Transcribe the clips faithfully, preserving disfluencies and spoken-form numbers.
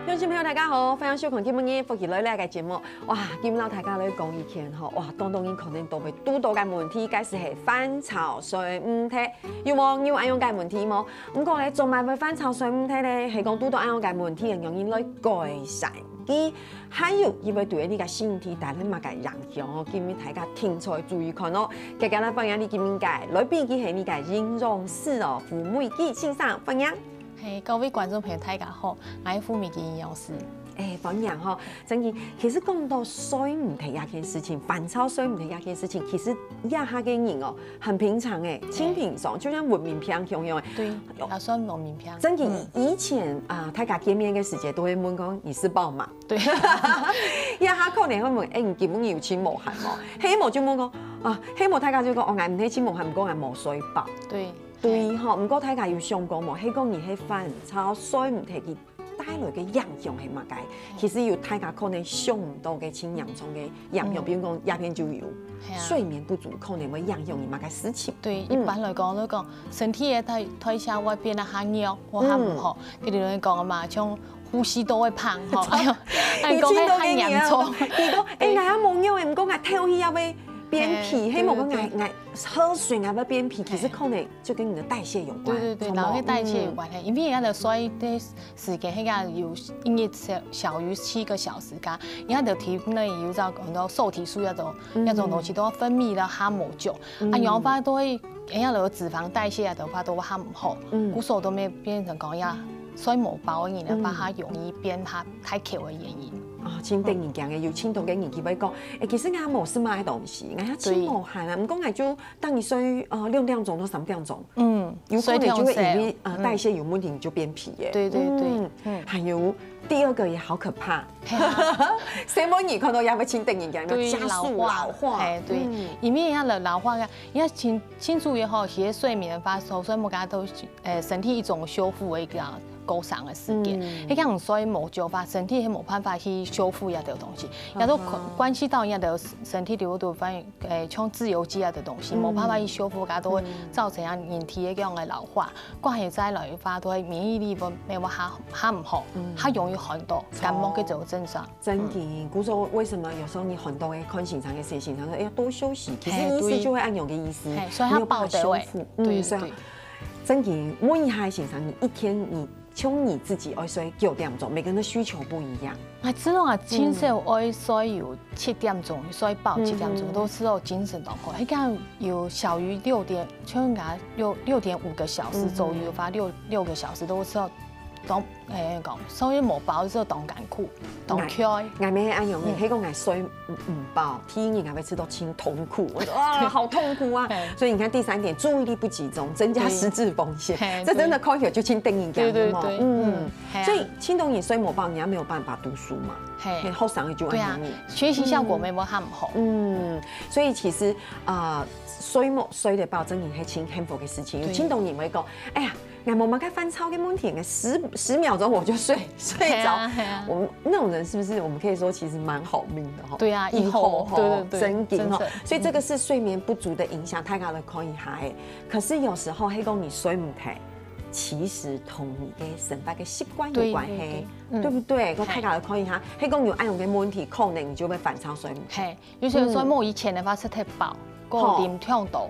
鄉親朋友，大家好，歡迎收看今晡日福氣來了个節目。哇，今晡日大家來講意見吼，哇，當多人可能都會堵到个問題，該就係煩躁睡毋忒。有無？你有恁樣个問題無？毋過咧，做麼會煩躁睡毋忒咧？係講堵到恁樣个問題，會容易來改善佢。還有，佢會對你个身體帶來麼个影響哦？今晡日大家定著注意看哦。接下來歡迎你今晡日个來賓，佢係你个營養師哦，胡美枝先生，歡迎。 嘿，各位觀眾朋友，大家好，𠊎係胡美枝營養師。哎，歡迎吼，真个，其實講到睡毋忒這件事情，煩躁睡毋忒這件事情，其實這下个人哦，很平常哎，對。盡平常，就像文明病共樣哎。對，有。也算文明病。真个，嗯。以前啊，大家見面个時節都會問講你食飽嗎？對。這下可能會問，哎，你今晡日有盡無閒無？係無就問講啊，係無大家就講哦，𠊎毋係盡無閒，毋過𠊎無睡飽。對。 對吼，毋過大家有想過無？係講你係煩躁睡毋忒，佢帶來个影響係麼个？其實有大家可能想毋到个盡嚴重个影響，嗯。比如講，這片就有，係啊。睡眠不足可能會影響你麼个事情？對，嗯。一般來講，就講身體个代，代謝會變得較弱，或較毋好。嗯。比如講嘛，像呼吸道會胖吼，哎喲，哎，講會較嚴重。你講，哎，𠊎也無肉，毋過𠊎透氣也會便秘，嘿，係無？對，對，對。𠊎，𠊎喝水也會便秘，其實可能 就跟你的代謝有關，對對對，同無？然後跟代謝有關係，嗯。因為人家的睡的時間，那個有一日小，小於七個小時，噶，人家的體內有叫很多瘦體素那種，嗯。那種東西都要分泌到較無足。嗯。啊，然後話都會，人家的脂肪代謝的話都較毋好，嗯。故所都會變成講，啊，睡無飽的人的話，嗯。較容易變較大箍的原因。哦，盡得人驚个，有盡多个人佢會講，哎，其實𠊎無食麼个東西，𠊎也盡無閒啊，對。毋過𠊎就 當你睡，呃，兩點鐘到三點鐘，嗯，有可能就會因為，睡忒少。呃，嗯。代謝有問題，你就便秘耶。對，對，對，嗯，嗯。還有第二個也好可怕，係啊。細妹人看到也會盡得人驚，對，加速老化。老化。哎，對，嗯。因為人家的老化，人家輕，輕度也好，其實睡眠的話，所以我們大家都，呃，身體一種修復的一個過程的時間。嗯。你講睡無足的話，身體係無辦法去修復這兜東西，也都關，嗯哼。關係到人家的身體裡頭，反正 誒，像自由基啊的東西，嗯。無辦法去修復，它都會造成啊人體的這樣的老化。嗯。過後再老的話，都會免疫力會，會較，較毋好，嗯。較容易很多感冒个這種症狀。真的，嗯。故所為什麼有時候你很多人看先生个時，先生說，哎呀，多休息，其實醫師就會恁樣个意思，嘿，嘿，所以他你有辦法修復。抱得位。嗯，對，所以對。真的，問一下先生，你一天你 像你自己愛睡幾點鐘，每個人的需求不一樣。啊，這種啊，嗯。盡少愛睡有七點鐘，睡飽七點鐘，嗯。都係有精神狀況。那個有小於六點，像人家有六點五個小時左右的話，嗯。六，六個小時都係有當，誒，講，所以無飽就當艱苦，當𤸁。𠊎，𠊎乜係恁樣，嗯。係講𠊎睡 嗯，嗯，飽，第一日還會試著盡痛苦，我說，啊，好痛苦啊。嘿。所以你看第三點，注意力不集中，增加失智風險。對。嘿，這真的看起來就盡得人驚，對，對，有沒有？對，嗯，嗯，嘿啊。所以盡多人睡無飽，你也沒有辦法讀書嘛。嘿。嘿，後生就對啊，會容易。學習效果沒有那麼好。嗯，所以其實，呃，睡無，睡得飽，真的是盡幸福的事情。對。有盡多人會講，哎呀， 𠊎無麼个煩躁个問題，𠊎十，十秒鐘我就睡，睡著。係啊，係啊。我們那種人是不是我們可以說其實蠻好命的吼？對啊，以後，以後吼，對，對，對，真的吼。真的。所以這個是睡眠不足的影響，大家來看一下欸。可是有時候，係講你睡毋忒，其實同你个生活个習慣有關係，對，對，對。嗯。對不對？係。大家來看一下，係講有恁樣个問題，可能你就會煩躁睡毋忒。係。 有時候睡無以前个話食忒飽，嗯。過啉忒多，吼。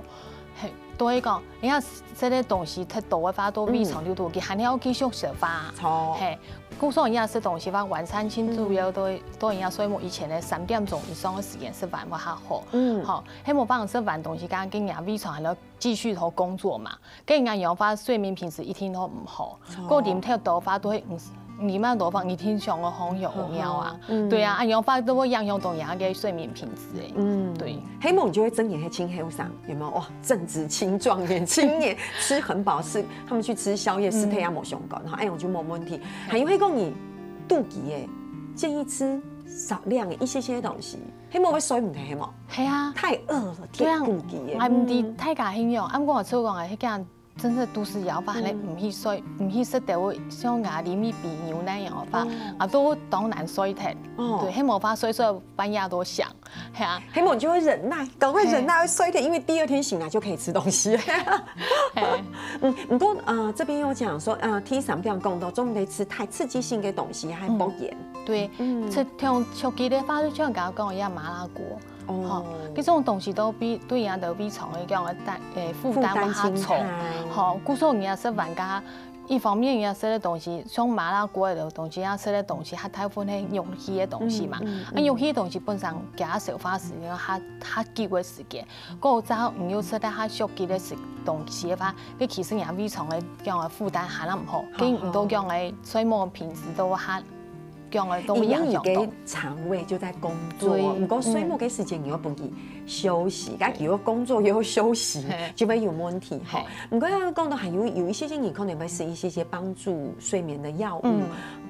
嘿，都會講，你看食个東西忒多个話，都胃腸就肚飢，嗯。還要繼續食飯。著。嘿，故所人家食東西話，晚餐盡主要都會，嗯。都人家睡無以前个三點鐘以上个時間食飯會較好。嗯。吼，係無辦法食飯東西，剛剛跟人家胃腸還要繼續頭工作嘛。 該恁樣个話，睡眠品質一定都毋好。哦。過啉忒多話，都會，嗯，你慢多話，你聽上个好有有啊。嗯。對啊，啊，樣話都會影響到人个睡眠品質欸。嗯。對。係無就會真个係盡後生，有沒有？哇，正值青壯年，青年吃很飽，是他們去吃宵夜，嗯。食忒也無相干，哈，哎，我就無問題。還有那個你肚飢欸，建議吃少量个一些些東西，係無會睡毋忒，係無？係啊。太餓了，對啊，忒顧忌个。𠊎毋知大家係仰，毋過𠊎就講个，係講真正肚屎枵，還係毋去睡，毋去食兜像𠊎啉一杯牛奶樣个話，啊，都當難睡忒。哦。對，係無法睡，睡到半夜都醒，係啊。係無你就會忍耐，趕快忍耐，會睡忒，因為第二天醒來就可以吃東西。係。嗯，不過，呃，這邊有講說，呃，第三點講到，總毋得吃太刺激性的東西，還不鹽。 對，嗯。食像食雞个話，就像剛剛講个，也麻辣鍋，哦。吼，這種東西都比對人的胃腸个講个擔，誒，負擔會較重，負擔輕。吼，故所人家食飯个，一方面人家食个東西，像麻辣鍋个東西，人家食个東西，較大部分係肉類个東西嘛。嗯，嗯，啊，肉類个東西本身佢消化時間較，較久个時間，過早你又食到較少个東西个話，該其實人胃腸个講个負擔還較毋好，好，跟你都講个睡眠品質都較 講个都影響到。因為你个腸胃就在工作，對，毋過睡目个時間你又不去休息，嗯。該如果工作又休息，嘿。就會有問題吼。嘿。毋過要講到還有，有一些人可能會食一些些幫助睡眠的藥物，嗯。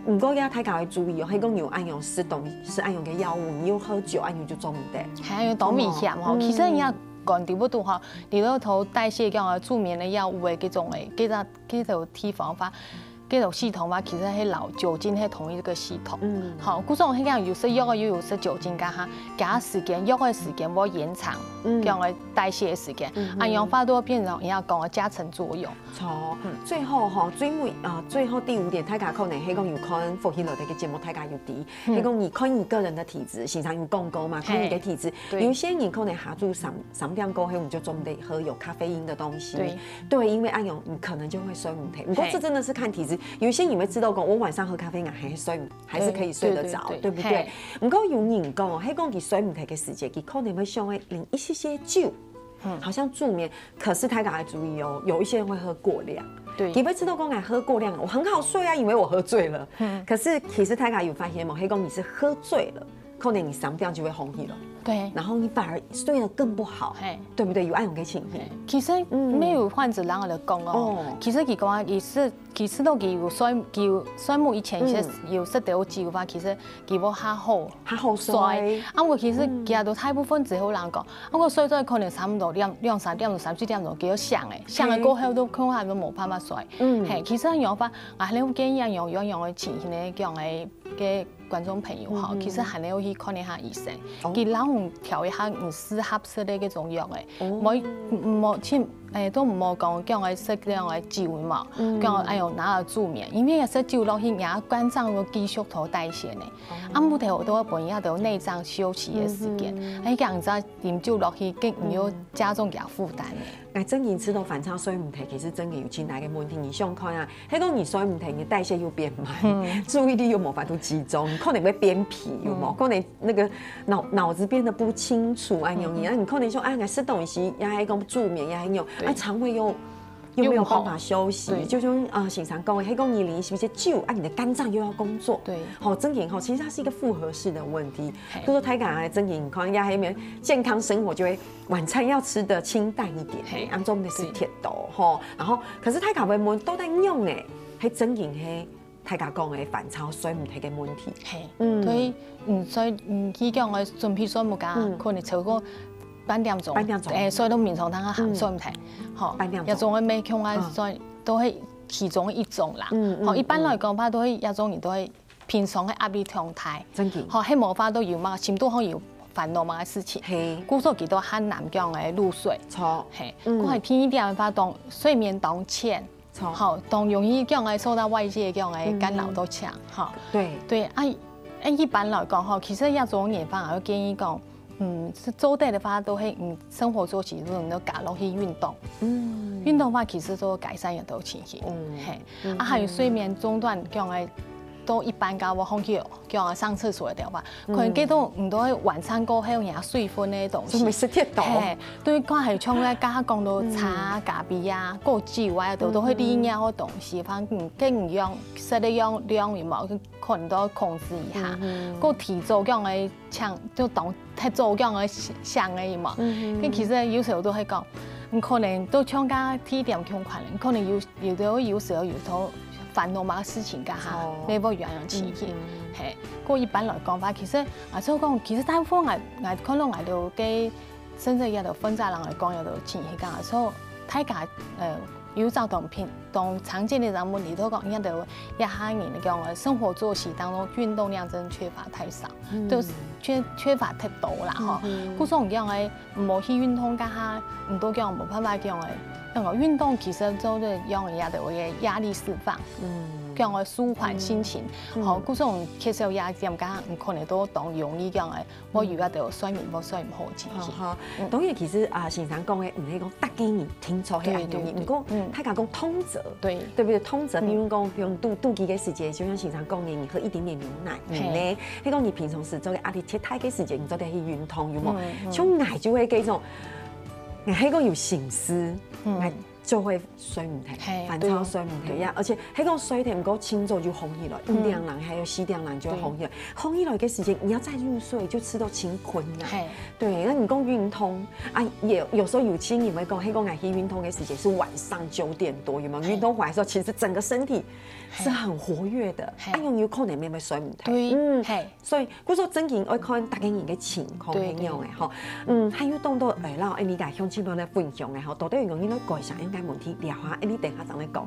毋過要大家要注意哦，係講有恁樣食東，食恁樣个藥物，你又喝酒，恁樣就做毋得。還有當危險吼，嗯。其實人家講對不對吼？你都頭代謝講个助眠的藥物个這種个，這種，這種地方法， 這種系統嘛，其實係摎酒精係同一個系統。嗯。好，故所係講有食藥个，又有食酒精，該下，加時間，藥个時間會延長，嗯。這樣个代謝个時間，嗯哼。啊，氧化都會變成人家講个加成作用。好，嗯。最後吼，最尾，啊，最後第五點，大家可能係講有看福氣來的个節目，大家有知，嗯。係講你看你個人的體質，先生有講過嘛，看你的體質，嘿。對。有些人可能下晝三，三點過後，你就準備喝有咖啡因的東西。對。 對，因為恁樣你可能就會睡毋忒。毋過這真的是看體質，嘿。有些人會知道講，我晚上喝咖啡因還睡，還是可以睡得著，對，對，對，對，對不對？嘿。毋過有人講哦，係講佢睡毋忒个時節，佢可能會想要啉一些些酒，嗯。好像助眠。可是大家要注意哦，有一些人會喝過量。對。佢會知道講，哎，喝過量，我很好睡啊，因為我喝醉了。嗯。可是其實大家有發現嗎？係講你是喝醉了， 可能你三點就會䟘起來，對。然後你反而睡得更不好，嘿。對不對？有恁樣个情形。嘿，其實嗯。沒有患者人來講哦，哦。其實佢講啊，佢係，其實都佢有睡，佢有睡目以前，嗯。有食到酒个話，其實佢會較好，較好睡。睡。啊，𠊎其實嗯。佢都大部分之後人講，啊，𠊎睡睡可能差不多兩，兩三點鐘、三四點鐘，佢就醒了，醒了過後都恐怕都無辦法睡。嗯。嘿，其實有法，啊，你有建議啊，有，有樣个情形呢，講个，个 觀眾朋友吼，嗯哼。其實還愛去看一下醫生，哦。佢摎你調一下你適合食个該種藥誒，哦。莫，莫，千，誒，都莫講，講愛食該種个酒嘛，嗯。講愛用拿來助眠，因為食酒落去，人家肝臟又繼續頭代謝呢。哦。啊，目頭都會分人家都有內臟休息个時間，嗯哼。哎，這樣子啉酒落去，更又加重佢負擔呢。嗯。 哎，正經食到飯超睡毋忒，其實正經有真大个問題。你想看啊，係講你睡毋忒，你代謝又變慢，嗯。注意力又無法度集中，你可能會變皮，有無？嗯。可能那個腦，腦子變得不清楚，哎，嗯，嗯。啊，你可能說，啊，𠊎食東西，也還講助眠，也還有，對。啊，腸胃又，又沒有辦法休息，又不好。對。就像，啊，先生講的，係講你啉一些酒，啊，你的肝臟又要工作。對。吼，正經吼，其實它是一個複合式的問題。嘿。就說大家啊，正經看，也還沒有健康生活就會 晚餐要吃得清淡一點，嘿，恁樣做毋得食忒多吼。然後，可是大家會問，到底仰仔，係正經係大家講个飯超睡毋忒个問題。嘿，嗯。所以，嗯，所以，嗯，佢講个準備睡目啊，嗯。可能超過半點鐘，半點鐘。誒，睡到眠床頂還睡毋忒，嗯。吼，半點鐘。這種个咩，恐怕，嗯。算都係其中一種啦。嗯，嗯，吼，一般來講，嗯。怕都係這種人都係 平常个壓力當大。正經。吼，係無法度有嘛，心肚項有煩惱嘛个事情。嘿。故所佢都較難講个入睡。著。嘿，嗯。故所第一點个話，當睡眠當淺。著。吼，當容易講个受到外界講个干擾都強，嗯。吼。對。對，啊，啊，一般來講吼，其實這種人反而會建議講， 嗯，係做得个話，都係，嗯，生活作息都能夠加落去運動。嗯。運動个話，其實都改善有兜情形。嗯。嘿。嗯，啊，還有睡眠中斷，嗯。講个，都一般个，𠊎講起，講个上廁所个話，嗯。可能這種，嗯，都係晚餐過後，人家水分个東西。所以食忒多。嘿，對，講還有像个，剛剛講到茶啊、嗯。咖啡啊、果汁啊，都，嗯，都會利尿个東西，嗯。反正，嗯，更用，食个用量，有無？可能都要控制一下。嗯。過提早講个 像，就當忒早講个想个嘛。嗯哼。該其實有時候都會講，你可能都像該第一點共款，你可能有，有的有時候有時候煩惱麼个事情个哈，哦。你會有恁樣情形。嗯，嗯。嘿，過一般來講話，其實啊，就講，其實大部分𠊎，𠊎看到𠊎兜个，甚至也都分家人來講，也都情形講，所以大家呃，有找到平，當常見个一個問題，就講，也都一下人講个生活作息當中運動量真的缺乏太少，嗯。就是缺，缺乏太多啦吼。嗯。故所講个，無去運動，該下，你都講無辦法講个，那個運動其實就是用也都个壓力釋放。 嗯。講个舒緩心情。嗯。吼，嗯。故所缺少壓力，該下你可能都當容易講个，會有啊，就睡眠，會睡毋好情形。好，好。嗯。當然，其實啊，先生講个，毋係講逐個人定著係恁樣个，對，對，對。毋過，嗯。大家講通則，對。對不對？通則，嗯。比如講，用肚，肚飢个時節，就像先生講个，你喝一點點牛奶，你呢？嘿。係講你平常時做个壓力忒大个時節，你做得去運動，有無？嗯，嗯。像𠊎就會這種，𠊎係講有心事，嗯。𠊎 就會睡毋忒，嘿，煩躁睡毋忒呀。對。而且該種睡忒毋過清早就䟘起來，嗯。五點鐘還有四點鐘就會䟘起來。對。䟘起來个時間，你要再入睡，就吃到清睏啊。嘿。對，那你講運動啊，也有時候有些人會講，嘿，講愛去運動个時間是晚上九點多，有沒有？嘿。運動回來的時候，其實整個身體是很活躍的，嘿。啊，有可能慢慢睡毋忒。對，嗯。嘿。 所以，故所正經愛看逐個人个情況係仰仔吼。對，對。嗯，還有當多愛摎𠊎俚个鄉親朋友來分享个吼，到底有無人來改善𠊎俚个問題，聊下，𠊎俚等下正來講。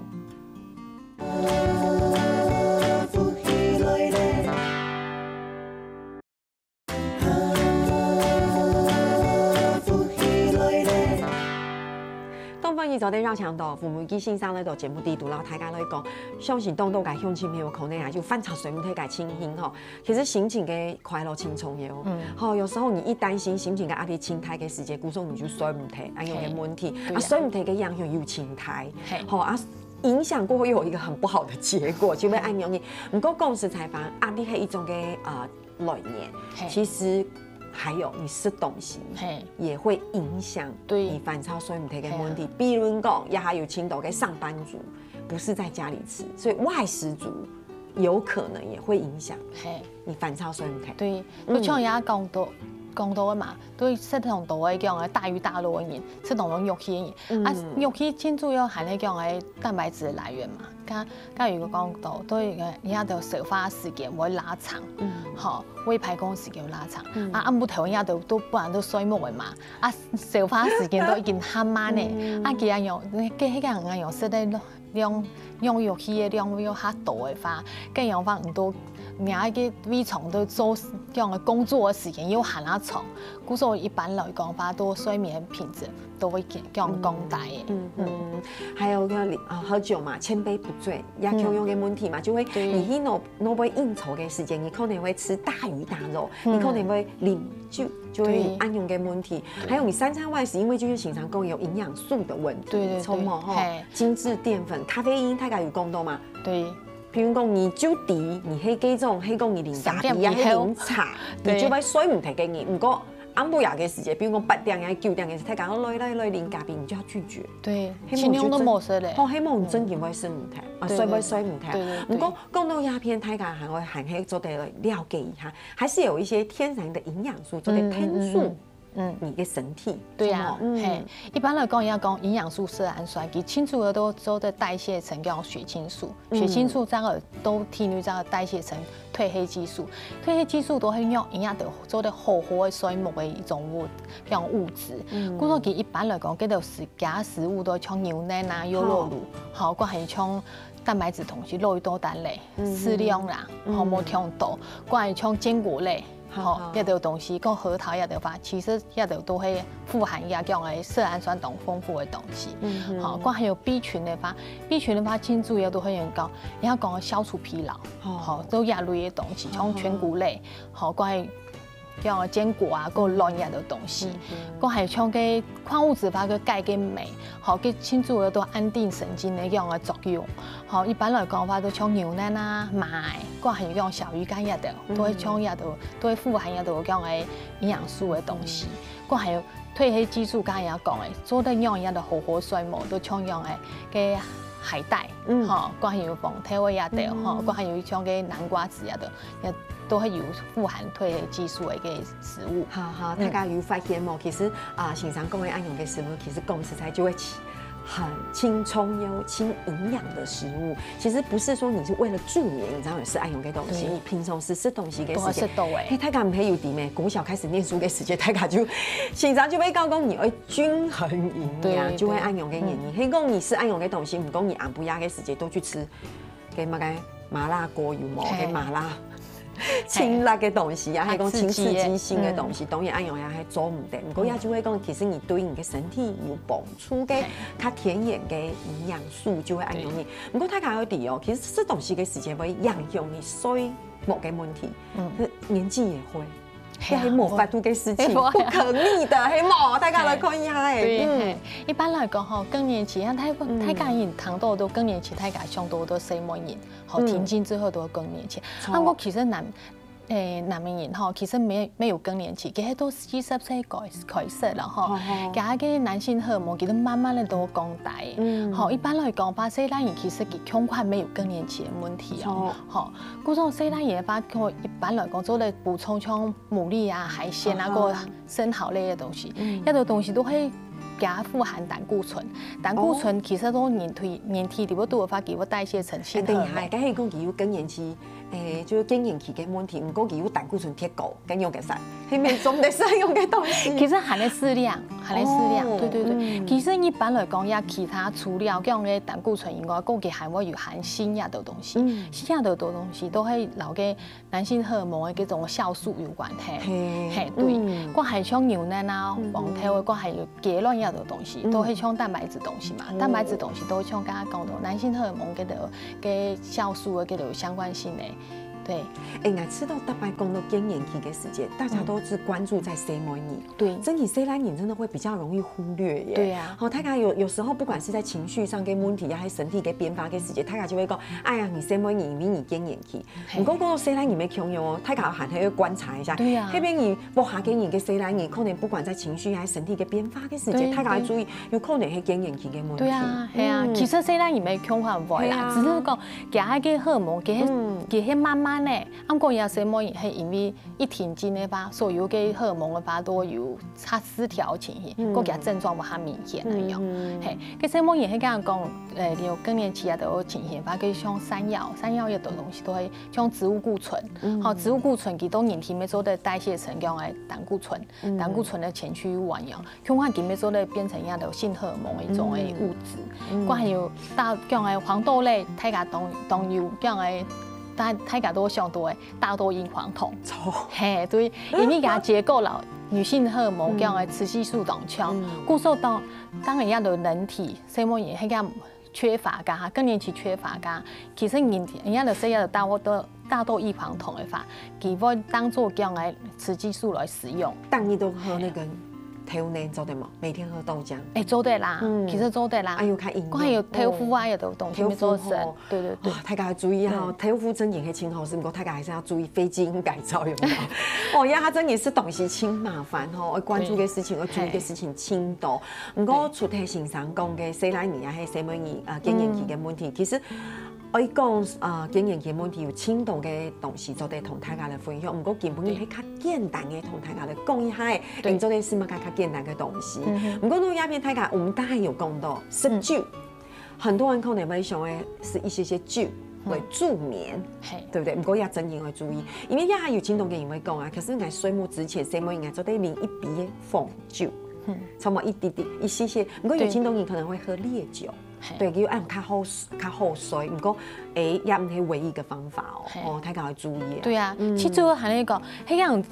當歡喜做得邀請到吳文基先生來到節目裡肚，摎大家來講，相信當多个鄉親朋友可能啊，有反常睡毋忒个情形吼。 其實心情个快樂真重要。嗯。吼，有時候你一擔心心情个壓力忒大个時節，故所你就睡毋忒，恁樣个問題。嘿，對啊。啊，睡毋忒个影響又忒大。嘿。吼，啊，影響過後又有一個很不好的結果，就會恁樣。嗯。毋過講實在話，壓力係一種个，呃，來源。嘿。其實還有你食東西，嘿。也會影響，對。你煩躁睡毋忒个問題。嘿啊。比如講，也還有當多个上班族，不是在家裡吃，所以外食族 有可能也會影響，嘿。你煩躁睡毋忒。對，嗯。就像人家講到，講到个嘛，對，食當多个講个大魚大肉个人，食當多肉類个人，嗯。啊，肉類真主要還係講个蛋白質个來源嘛。該，該有个講到，對，人家个消化時間會拉長，嗯。吼，胃排空時間會拉長，嗯。啊，暗晡頭人家都，都不然都睡目个嘛，啊，消化時間都已經較慢个，嗯。啊，佢恁樣，該，該个人恁樣食个 量，量入去个量又較多个話，該樣話毋多，你个胃腸都做這樣个工作个時間又還較長，故所一般來講話，都睡眠品質都會降，降，降低个。嗯，嗯，嗯。還有个，啊，喝酒嘛，千杯不醉，也共樣个問題嘛，嗯。就會，對。你去哪，哪位應酬个時間，你可能會食大魚大肉，嗯。你可能會啉酒，就會有，對。恁樣个問題。對。還有你三餐外食，因為就像先生講，有營養素个問題，對，對，對。著無吼？嘿。 精緻澱粉、咖啡因，大家有講到嘛？對。比如講，你酒底，你係該種，係講你啉咖啡啊，三點以後。係啉茶，對。你就會睡毋忒个人。毋過暗晡夜个時節，比如講八點啊、九點个時節，大家都來來來啉咖啡，你就要拒絕。對，係無就真，盡量都無食咧。吼，係無真正會睡毋忒，啊，嗯。對，睡會睡毋忒。對，對，對。毋過講到這片，大家還會還係做得了解一下，還是有一些天然个營養素做得添足。嗯，嗯，嗯，嗯。 嗯。你个身體，對啊，著無？嗯。嘿，一般來講，人家講營養素色氨酸，佢盡主要都做得代謝成叫血清素，嗯。血清素正好都體內正好代謝成褪黑激素，褪黑激素都係讓人家都做得好好个睡目个一種物，一種物質。嗯。故所佢一般來講，這兜食，加食物都像牛奶啊、優酪乳，好。好，還有像蛋白質東西，落去多單類，嗯。適量啦，嗯。好，莫忒多，還有像堅果類， 吼，好，好。這兜東西，講核桃這兜話，其實這兜都係富含這種个色氨酸當豐富个東西。嗯哼。吼，還有B群个話，B群个話，盡主要都係用講，人家講消除疲勞，好。吼，都這類个東西，像全穀類，好，好。吼，還有這種堅果啊，還有卵這兜東西，嗯哼。還有像个礦物質話，个鈣、个鎂， 吼，佢盡主要都安定神經个恁樣个作用。吼，一般來講話，都像牛奶啊、嫲仔，還有講小魚乾這兜，嗯。都會像這兜，都會富含這兜恁樣个營養素个東西。嗯。還有褪黑激素，剛才也講个，做得讓這兜好好睡目，都像樣个，个海帶，嗯。吼，還有紅豆仔這兜，嗯。吼，還有像个南瓜子這兜，也都會有富含褪黑激素个个食物。好，好，嗯。大家有發現無？其實，啊，先生講个恁樣个食物，其實講實在就會起很轻松又轻营养的食物。其实不是说你是为了助眠，你才有吃安养的东西，对。你平常时吃东西的时间，都要吃到欸。嘿，大家毋係有知咩？國小開始念書的時間，大家就先生就會教講你要均衡營養，對就會安養的原因。嘿，講你吃安養的東西，毋講你暗晡夜的時間都去吃，給麼个麻辣鍋有無？嘿。給麻辣。辛辣的東西啊，較還講輕刺刺激的。激性的東西，當然安養也還做毋得。毋過也就會講，其實你對你的身體有幫助的，較天然的營養素就會安養你。毋過大家要知哦，其實食東西的時間會影響你睡目的問題，嗯，年紀也會。嘿啊。這係無法度的事情，嘿，無啊。不可逆的，嘿無？大家來看一下，哎，對，嗯，嘿，一般來講吼，更年期，像大家大家人談到都更年期，大家想到都細妹人，吼，停經之後都更年期。錯。啊，毋過其實男，誒，男人吼，其實沒沒有更年期，其實都四十歲開開始了吼。哦吼。佢个男性荷爾蒙其實慢慢的都降低。嗯。吼，一般來講，吧，細人其實佢恐怕沒有更年期的問題哦。吼，故所細人也包括一般來講，做得補充像牡蠣啊、海鮮啊，或生蠔類的東西，這種東西都會。加富含膽固醇，膽固醇其實都人體人體裡肚的話，佢會代謝成性荷爾蒙。等一下，剛才講佢有更年期，誒，就是更年期的問題，毋過佢有膽固醇忒高，該用个啥？係免中的使用的東西。其實含的適量，含的適量，哦對對對。嗯其實一般來講，也其他除了講个膽固醇以外，講佢還會有含鋅啊的東西，嗯鋅啊的東西都會摎个男性荷爾蒙的這種酵素有關係。嘿嘿，對，嗯佢還像牛奶啊、黃豆，佢還有雞卵啊的東西，嗯都會像蛋白質東西嘛。哦蛋白質東西都像剛剛講的男性荷爾蒙跟的跟酵素的跟有相關性的。對，哎，每次到大家講到更年期的時間，大家都是關注在細妹人。對真的細人人真的會比較容易忽略耶。對啊好，大家有有時候不管是在情緒上跟問題啊，還是身體的變化的時間，大家就會講，哎呀，你細妹人，因為你更年期。嘿毋過講到細人人的共樣哦，大家還係要觀察一下。對啊那邊你不下更年期的細人人，可能不管在情緒還是身體的變化的時間，對大家要注意，有可能係更年期的問題。對啊，係啊，嗯其實細人人也沒共款會啦，係啊只是講佢个荷爾蒙，佢嗯佢係慢慢的，啊，毋過有細妹人係因為一停經的話，所有个荷爾蒙的話都有差失調情形，嗯个佢症狀會較明顯那樣。嗯嘿，个細妹人係講講，呃，有更年期啊，都有情形，包括像山藥，山藥有的東西都會像植物固醇，嗯吼，植物固醇佢都人體裡面做得代謝成這樣的膽固醇，嗯膽固醇的前驅物啊，樣，共款佢也做得變成一樣的性荷爾蒙的一種的物質。嗯還有大這樣的黃豆類，大家當當有這樣的，大大家都想到的大豆異黃酮。錯。嘿，對，因為佢結構了女性荷爾蒙這樣的雌激素當強，嗯故所當當然也有人體細妹人，佢个缺乏个哈，更年期缺乏个，其實人人家就說要大豆大豆異黃酮的話，佢會當做這樣的雌激素來使用。當你都喝那個豆奶做得嗎？每天喝豆漿。哎，做得啦，嗯其實做得啦。哎呦，較營養還有豆腐啊，有的東西豆會做成腐吼，對對對哇，。大家要注意哈，豆腐真的係真好食，不過大家還是要注意非基因改造有沒有？哦，呀，它真的是東西真麻煩吼，要關注的事情，要注意的事情真多。不過除了先生講的細人人啊，還有細妹人啊，更年期的問題，其實愛講啊，更年期的問題有真多个東西做得同大家來分享。不過今晡日係較簡單的同大家來講一下，對你做得係麼个較簡單的東西。嗯哼不過呢，這邊大家我們大概有講到食酒，很多人可能會想的是一些些酒來助眠。嘿，對不對？不過也真的要注意，因為也還有真多个人會講啊，可是𠊎睡目之前，睡目應該做得啉一杯紅酒，嗯差不多一滴滴，一些些。不過有對真多人可能會喝烈酒，嘿對，佢會較好較好睡。不過，誒，也毋係唯一个方法哦，嘿哦，大家要注意啊。對啊，嗯其實還有一個，迄樣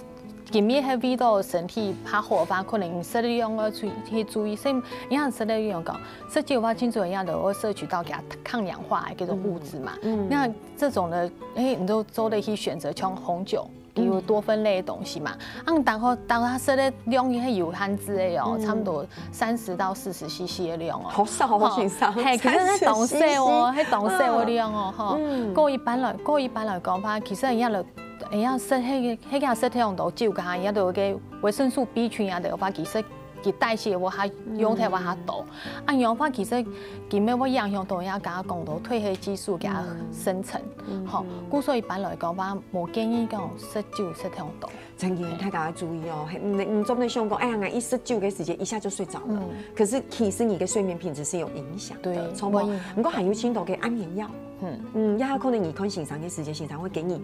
今日係為到身體較好个話，可能食量要注去注意，所以你看食量講，食酒个話，真主要就會攝取到佢抗氧化的這種物質嘛。嗯那這種呢，誒，你就做得去選擇像紅酒。比如多酚類的東西嘛，啊，當然當然食个量也係有限制的哦，嗯差不多三十到四十 C C 的量哦。好少哦，吼先生，嘿，其實係當少哦，係當少的量哦，吼。嗯過一般來，過一般來講吧，其實人家就，人家食迄个，迄个食忒多酒个，人家就个維生素B群啊，就話其實佢代謝會較用忒會較多。啊，樣話其實佢乜會影響到人家講到褪黑激素佢个生成。吼，故所一般來講話，無建議講食酒食忒多。真个，大家要注意哦，嘿，你你總不能想講，哎呀，𠊎一食酒个時間一下就睡着了，可是其實你个睡眠品質是有影響的，對，錯無？毋過還有盡多个安眠藥，嗯，也有可能你看先生个時間，先生會給你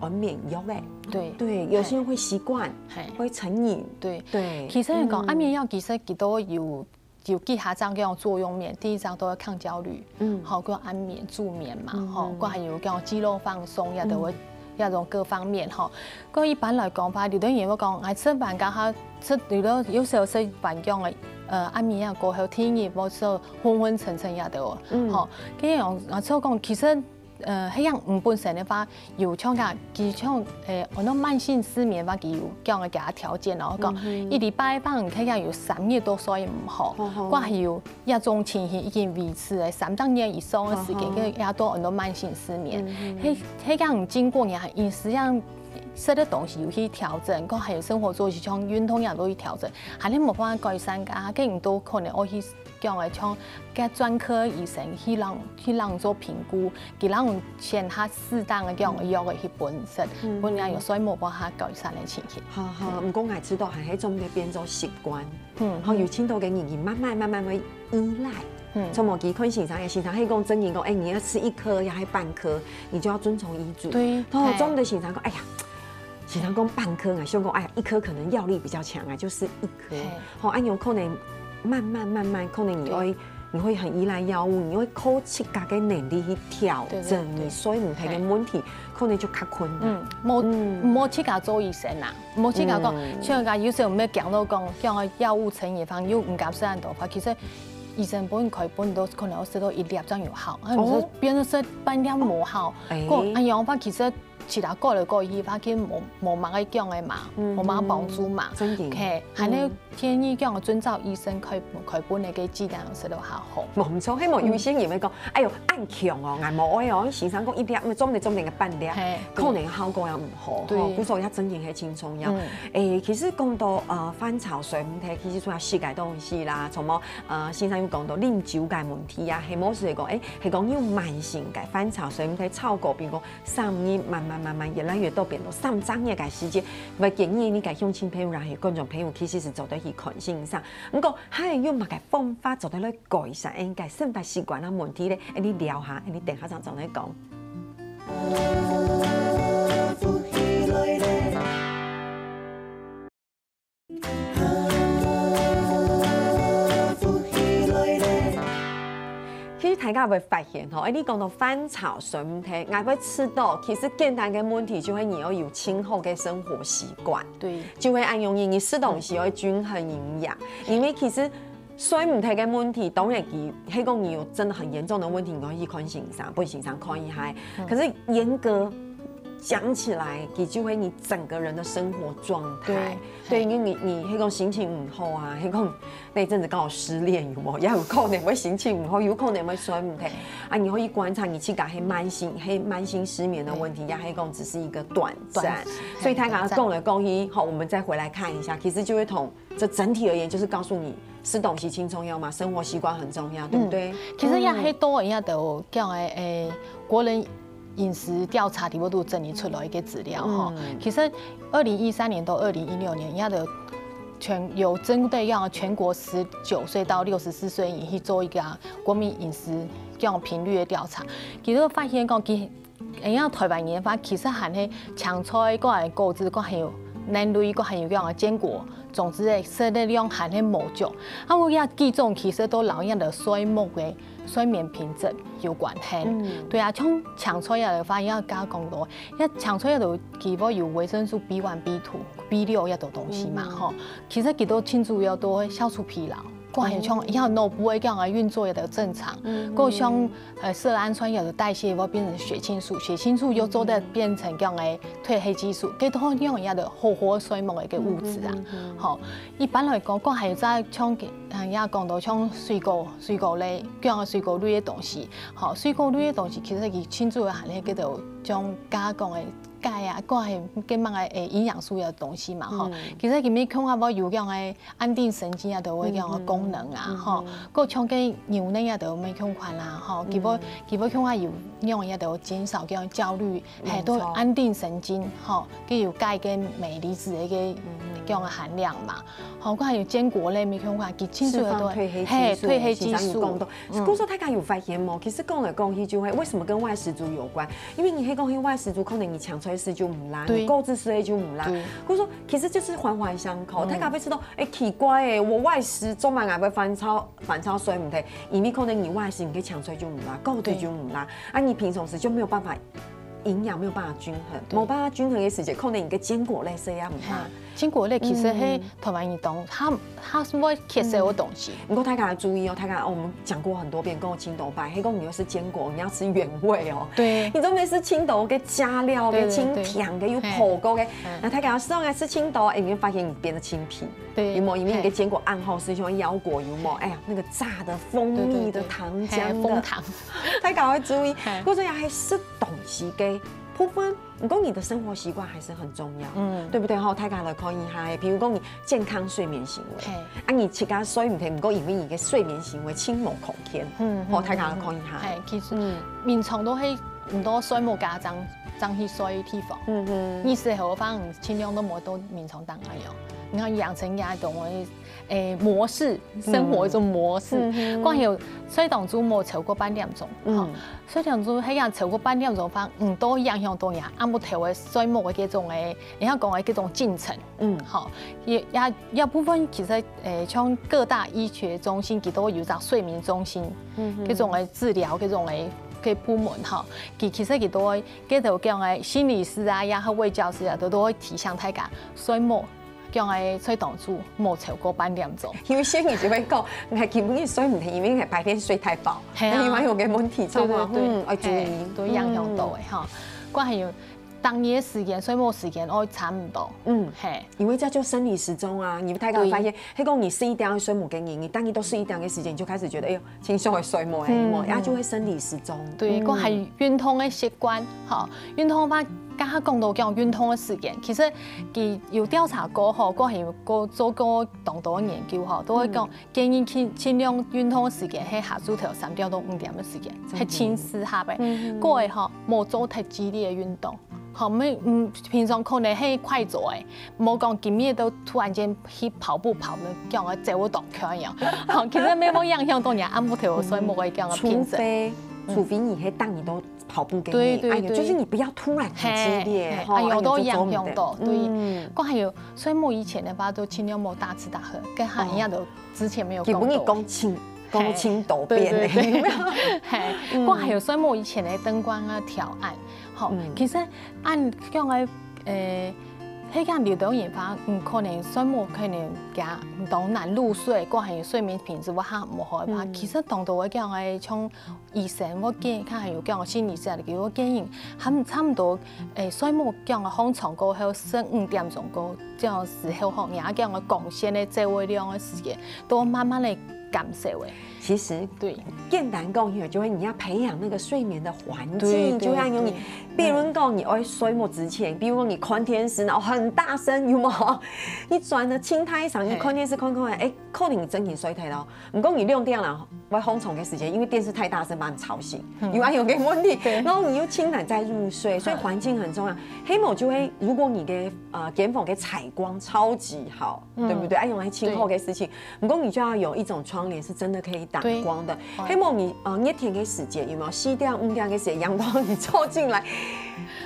安眠藥誒。對，對，有些人會習慣，嘿，會成癮，對，對，其實來講，安眠藥其實佢都有有幾下種个作用面，第一種都係抗焦慮，嗯，吼，个安眠助眠嘛，吼，个還有个肌肉放鬆，也都會，也種各方面吼。个一般來講吧，有的人會講，哎，食飯該下食，有的有時候食飯用个，呃，安眠藥過後，第二日會食昏昏沉沉也都，吼，个樣，啊，所以講，其實 呃，係樣毋本身个話，有像个，佢像，誒，安到慢性失眠話，佢有這樣个佢个條件哦，講一禮拜放佢樣有三日都睡毋好，个還有這種情形已經維持了三十年以上个時間，个也都安到慢性失眠。係，係樣經過你飲食樣食个東西有去調整，个還有生活作息像運動也都去調整，還係無辦法改善个，个你都可能愛去 講个像个專科醫生去讓去讓做評估，佢讓選較適當个這樣个藥个去分析，分人有睡無辦法改善个情形。好好，毋過𠊎知道還係總得變做習慣，嗯，好，有盡多个人佢慢慢慢慢會依賴。嗯，從某幾看先生，先生係講真个講，哎，你要吃一顆，也係半顆，你就要遵從醫囑。對，哦，總得先生講，哎呀，先生講半顆啊，先生講，哎呀，一顆可能藥力比較強啊，就是一顆。 吼，恁樣可能慢慢慢慢，可能你會你會很依賴藥物，你會靠自家个能力去調整你睡毋忒个問題，可能就較困難。嗯，莫莫自家做醫生啊，莫自家講，像人家有時候毋係講到講，像藥物成癮方又毋敢食恁多話，其實醫生分開分都可能要食到一粒正有效，啊，你說變成食半粒無效，个恁樣話其實 其他過來過去，發現無無麼个講个嘛，無麼个幫助嘛。真个。OK，還係建議講遵照醫生開開分个个劑量食到較好。無毋著，係無有些人會講，哎喲，恁強哦，𠊎無愛哦，先生講一粒，總得總得个半粒，可能效果也毋好。對，故所也真个係真重要。誒，其實講到呃飯吵睡毋忒，其實除了食个東西啦，什麼呃先生有講到啉酒个問題啊，係無係講，誒，係講有慢性个飯吵睡毋忒，超過，比如講 三日慢慢慢慢越來越多，變到三隻月个時間，𠊎建議你个鄉親朋友，還有觀眾朋友，其實係做得去看先生。毋過，還有麼个方法做得來改善𠊎个生活習慣个問題呢？𠊎俚聊下，𠊎俚等下正再來講。 其實大家會發現吼，誒，你講到飯吵睡毋忒，𠊎會知道，其實簡單个問題就係你愛有盡好个生活習慣，對，就係恁樣，你食東西愛均衡營養，因為其實睡毋忒个問題，當然佢係講你有真的很嚴重的問題，你愛去看先生，分先生看一下。可是嚴格 講起來，佢就係你整個人的生活狀態。對，因為你你係講心情毋好啊，係講那一陣子剛好失戀，有無？也有可能會心情毋好，有可能會睡毋忒。啊，你會去觀察你自家係慢性係慢性失眠的問題，也係講只是一個短暫。短暫。所以他剛剛講來講去，好，我們再回來看一下，其實就會同這整體而言，就是告訴你 食東西盡重要嘛，生活習慣很重要，對不對？其實也係多人家都講誒，誒，國人飲食調查裡背都整理出來一個資料吼。其實二零一三年到二零一六年，人家的全有針對讓全國十九歲到六十四歲人去做一個國民飲食這樣頻率的調查，其實發現講，其 誒，像台灣人个話，其實還係青菜，个還有果子，个還有奶類，个還有樣个堅果，總之誒，食个量還係無足。啊，𠊎這幾種其實都摎𠊎个睡目个睡眠品質有關係。對啊，像青菜啊个話，也加講到，因為青菜啊都佢會有維生素B one、B two、B六這兜東西嘛，吼。其實佢都盡主要都會消除疲勞。 个還像，然後腦部个這樣个運作也得正常，个像呃色胺酸有的代謝會變成血清素，血清素又做得變成這樣个褪黑激素，這都樣也得好好睡目个一個物質啊。吼，一般來講，个還有在像呃也講到像水果、水果類，這樣个水果類个東西，吼，水果類个東西其實佢盡主要含个叫做像加工个鈣啊，該係該麼个誒營養素个東西嘛吼。其實佢乜共下會有講个安定神經啊，都會講个功能啊吼。該像該牛奶啊，都乜共款啦吼。佢會佢會共下有用也都減少講焦慮，係都安定神經吼。佢有鈣跟鎂離子个个講个含量嘛。吼，該還有堅果類乜共款，佢清楚个都係褪黑激素，故所大家有發現無？其實講來講去就係為什麼跟外食族有關？因為你係講去外食族，可能你青菜食就毋罅，你果子食就毋罅。故所其實就是環環相扣。大家會知道，哎，奇怪哎，我外食做麼个會飯超飯超睡毋忒？因為可能你外食你个青菜就毋罅，果子就毋罅，啊，你平常時就沒有辦法營養沒有辦法均衡，無辦法均衡个時節，可能你个堅果類食也毋罅。堅果類其實係台灣人當，佢佢係會缺少个東西。不過大家要注意哦，大家哦，我們講過很多遍，講青豆派，係講你要吃堅果，你要吃原味哦。對，你做乜食青豆个加料，个清甜个，有泡過个，那大家要適當來吃青豆，哎，你會發現你變得青皮。對，有無？因為你个堅果暗號是像腰果，有無？哎呀，那個炸的、蜂蜜的、糖漿的，蜂糖，大家要注意。故所也係食東西个部分。 不過你的生活習慣還是很重要，嗯，對不對？吼，大家來看一下，比如講你健康睡眠行為，啊，你自家睡毋忒，不過因為你个睡眠行為盡無康健，嗯，吼，大家來看一下，係，其實眠床都係毋多睡目家正正去睡个地方，嗯哼，你食好飯盡量都莫到眠床頂來哦。你看養成這種个誒模式，生活一種模式，關係有睡當中無超過半點鐘，吼。 所以講做，係講超過半點鐘飯，毋多影響到人暗晡頭个睡目个這種个，人家講个這種進程。嗯，吼，也也也部分其實，誒，像各大醫學中心，佢都有隻睡眠中心，嗯，這種个治療，這種个个部門吼，佢其實佢都會，這種講个心理師啊，也好衛教師啊，都都會提醒大家睡目 講个睡當中無超過半點鐘。有些人就會講，𠊎根本就睡毋忒，因為𠊎白天睡太飽，係啊，另外有个問題，對對對，嗯，愛注意，都影響到个吼。關係有當夜个時間、睡目時間愛差毋多，嗯，係，因為這就生理時鐘啊，你大家發現，係講你十一點愛睡目个人，你當你都十一點个時間，你就開始覺得，哎喲， 輕鬆个睡目，嗯，然後就會生理時鐘。對，嗯，還有運動个習慣，吼，運動个話，剛剛講到講運動个時間，其實佢有調查過吼，過還有過做過當多个研究吼，都會講，建議盡盡量運動个時間係下晝頭三點到五點个時間，係盡適合个。過後吼，莫做太激烈个運動。 吼，毋，嗯，平常可能係快走誒，莫講今日都突然間去跑步跑个，講个走到當快樣。吼，其實乜會影響到你暗晡頭睡目个講个品質。除非，除非你係當日都跑步个人，對對對，哎呀，就是你不要突然很激烈，吼，哎喲，都影響到，對。嗯，講還有睡目以前个話，都盡量莫大吃大喝，跟他一樣的，之前沒有講到。基本你講清，講清楚遍了，對對對，有沒有？嘿，講還有睡目以前个燈光啊調暗， 吼，其實恁樣个，誒，係講有兜人話，嗯，可能睡目可能較當難入睡，過還有睡眠品質會較無好个話，其實當多个講个，像醫生或建，較還有講心理治療，佢會建議，差差毋多，誒，睡目講个上床過後，十五點鐘過，這樣時候吼，人家講个光線个照射量个時間，都慢慢个減少个。 其實，對，簡單講，就係你要培養那個睡眠的環境，對，就會恁樣。你，比如講，你愛睡目之前，比如講你看電視，然後很大聲，有無？你轉了清大聲，你看電視看看，哎，可能你真正睡忒了。毋過你六點啦，會上床个時間，因為電視太大聲把你吵醒，有恁樣个問題，然後你又盡難再入睡，所以環境很重要。希望就會，如果你的，呃，間房个採光超級好，對不對？哎，用來清楚个事情， 不過你就要有一種窗簾是真的可以擋光的。對。希望你，呃，熱天个時節，有沒有？四點、五點个時節，陽光一照進來，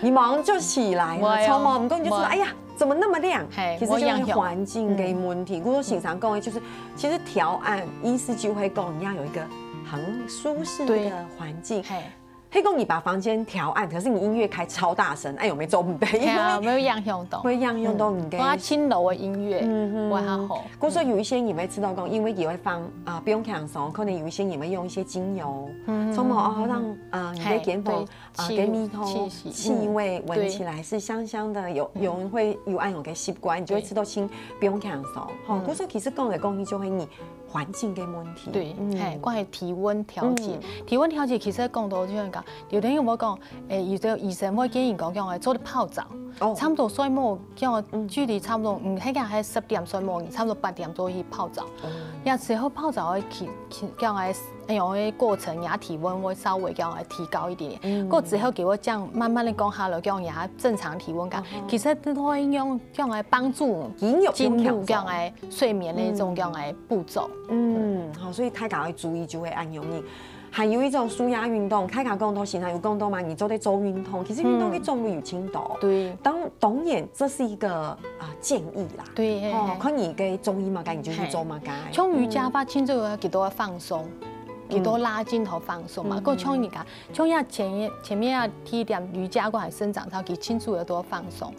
你馬上就起來了，會哦，超毛。不過你就說，會。哎呀，怎麼那麼亮？嘿，其實就是環境个問題。不過先生講的就是，其實調暗意思就會講你要有一個很舒適的環境。對。嘿。 係講你把房間調暗，可是你音樂開超大聲，哎喲，乜做毋得，對啊，因為會影響到，會影響到你个，嗯，我要輕柔的音樂，嗯哼，會較好。故所有一些人會知道講，因為佢會放，啊，放輕鬆，可能有一些人會用一些精油，嗯，什麼哦，讓，啊，你的間房，嘿，對，啊，氣，跟味道，氣息，氣味聞起來是香香的，有，有人會有恁樣个習慣，你就會知道先放輕鬆，吼，故所其實講來講去就係你環境个問題，對，嗯，嘿，關於體溫調節，嗯，體溫調節其實講到就像有个人會講，誒，有个醫生會建議講，講誒，做得泡澡，哦，差毋多睡目，講誒，嗯，距離差毋多，嗯，該个係十點睡目，你差毋多八點鐘去泡澡。哦，也之後泡澡會起，起，講誒，哎喲，个過程，你个體溫會稍微講誒提高一點點。嗯，過之後佢會降，慢慢个降下來，講你个正常體溫降。哦，其實都會用講誒幫助肌肉進入講誒睡眠的一種講誒步驟。嗯，好，所以大家愛注意就會恁樣呢。 還有一種舒壓運動，大家講到現在有講到嘛，你做得做運動，其實運動个種類有盡多。對，當當然這是一個啊建議啦。對，哦，看你个中意麼个，你就去做麼个。像瑜伽法，盡主要幾多放鬆，幾多拉筋頭放鬆嘛。過像你看，像要前前面要提一點瑜伽過來伸展操，佢盡主要多放鬆。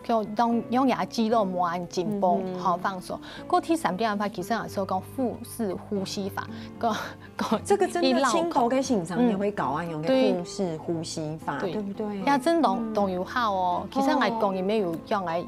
就讓讓你个肌肉無恁緊繃，好放鬆。過第三點个話，其實也係講腹式呼吸法，個 這個真的輕頭个先生也會搞啊，用个腹式呼吸法，對不對？也真當當有效哦。其實𠊎講也沒有用，𠊎𠊎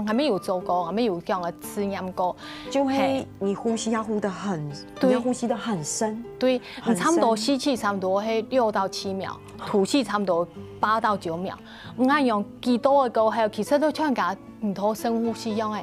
還沒有做過，還沒有用个試驗過。就係你呼吸要呼得很，你要呼吸得很深，對，你差不多吸氣差不多係六到七秒，吐氣差不多八到九秒。你看用幾多个過後，其實都像个毋多深呼吸樣誒，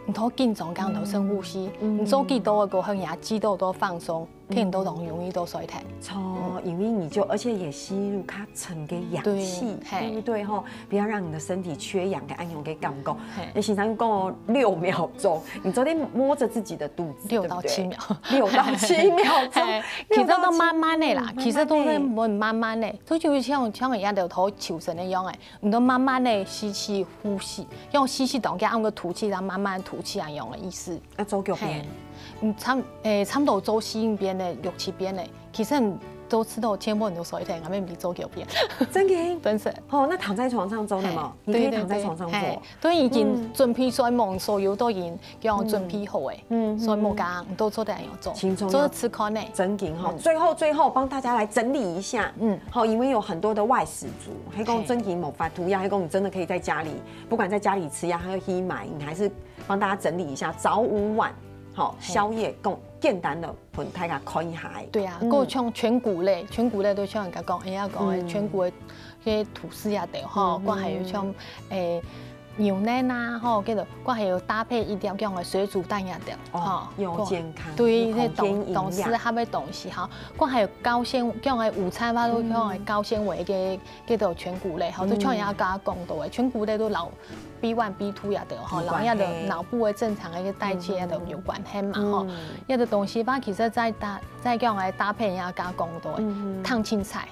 毋多緊張，講毋多深呼吸，你做幾多个過後，你个肌肉都放鬆。 可能都當容易都睡忒。錯，因為你就而且也吸入較深个氧氣，對，對不對吼？不要讓你的身體缺氧个恁樣个感覺。你經常講哦，六秒鐘，你昨天摸著自己的肚子，六到七秒，六到七秒鐘，其實都慢慢个啦，其實都係慢慢个，所以就像像人家个頭求神个樣誒，你都慢慢个吸氣呼吸，用吸氣當个，用个吐氣，然後慢慢吐氣啊，樣个意思。 愛做幾遍？嗯，差誒差不多做四五遍个，六七遍个。其實你做試著全部人都睡忒，𠊎乜毋使做幾遍。真个？真是。哦，那躺在床上做的嘛，你可以躺在床上做。對，已經準備睡目，所有都已經叫準備好誒，睡目剛都做得有做，做得試看呢。真个哈，最後最後幫大家來整理一下，嗯，好，因為有很多的外食族，還講真个無法度，要還講你真的可以在家裡，不管在家裡吃呀，還有去買，你還是 幫大家整理一下早午晚，好，宵夜講簡單个，分大家看一下。對啊，還有像全穀類，全穀類都像人家講，人家講个全穀个該吐司也得吼，還有像誒牛奶啊，吼，叫做還有搭配一點講个水煮蛋也得，吼，又健康，對，該東東西，還有東西哈，還有高纖，講个午餐嘛，都講个高纖維个，叫做全穀類，吼，就像人家剛剛講到个，全穀類都老 B one、B two也得吼，然後也得腦部个正常个一個代謝也得有關係嘛吼。也得東西吧，其實再搭再講來搭配一下，剛剛講到个燙青菜，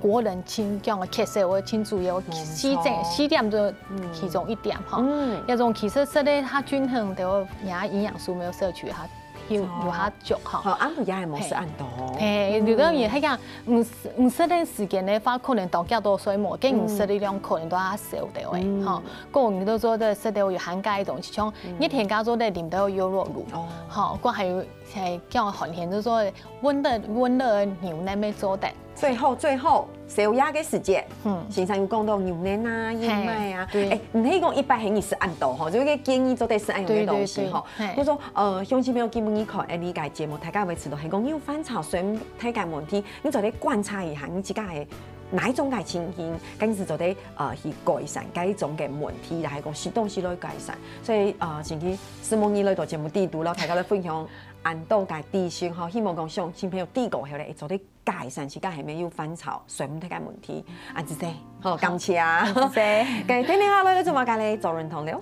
國人青講个缺少个青主要四點四點就其中一點吼。也種其實食个較均衡，就也營養素沒有攝取，它 有有較足吼。好，暗晡夜也無食恁多。嘿，有个人係講，毋食毋食个時間个話，可能當較多睡目，跟毋食个量可能都較少个吼。過你都做得食到有含鈣个東西，像熱天該做得啉到優酪乳，吼，過還有像叫寒天就做得溫熱溫熱个牛奶乜做得。 最後最後宵夜个時節，嗯，先生有講到牛奶啊、燕麥啊，對，誒，毋係講一般係你食恁多吼，就係建議做得食恁樣个東西吼。就說，呃，鄉親朋友今晡日看𠊎俚个節目，大家會知道係講有翻炒水大个問題，你做得觀察一下你自家个哪一種个情形，跟住做得呃去改善該一種个問題，然後講適當時來改善。所以呃，今日承蒙你來到節目裡肚，摎大家來分享恁多个資訊吼，希望講鄉親朋友知過後咧，會做得 改善自家係無有翻炒水毋忒个問題。恁仔細，好，感謝啊。恁仔細。該，天天好，來做麼个咧？做運動了。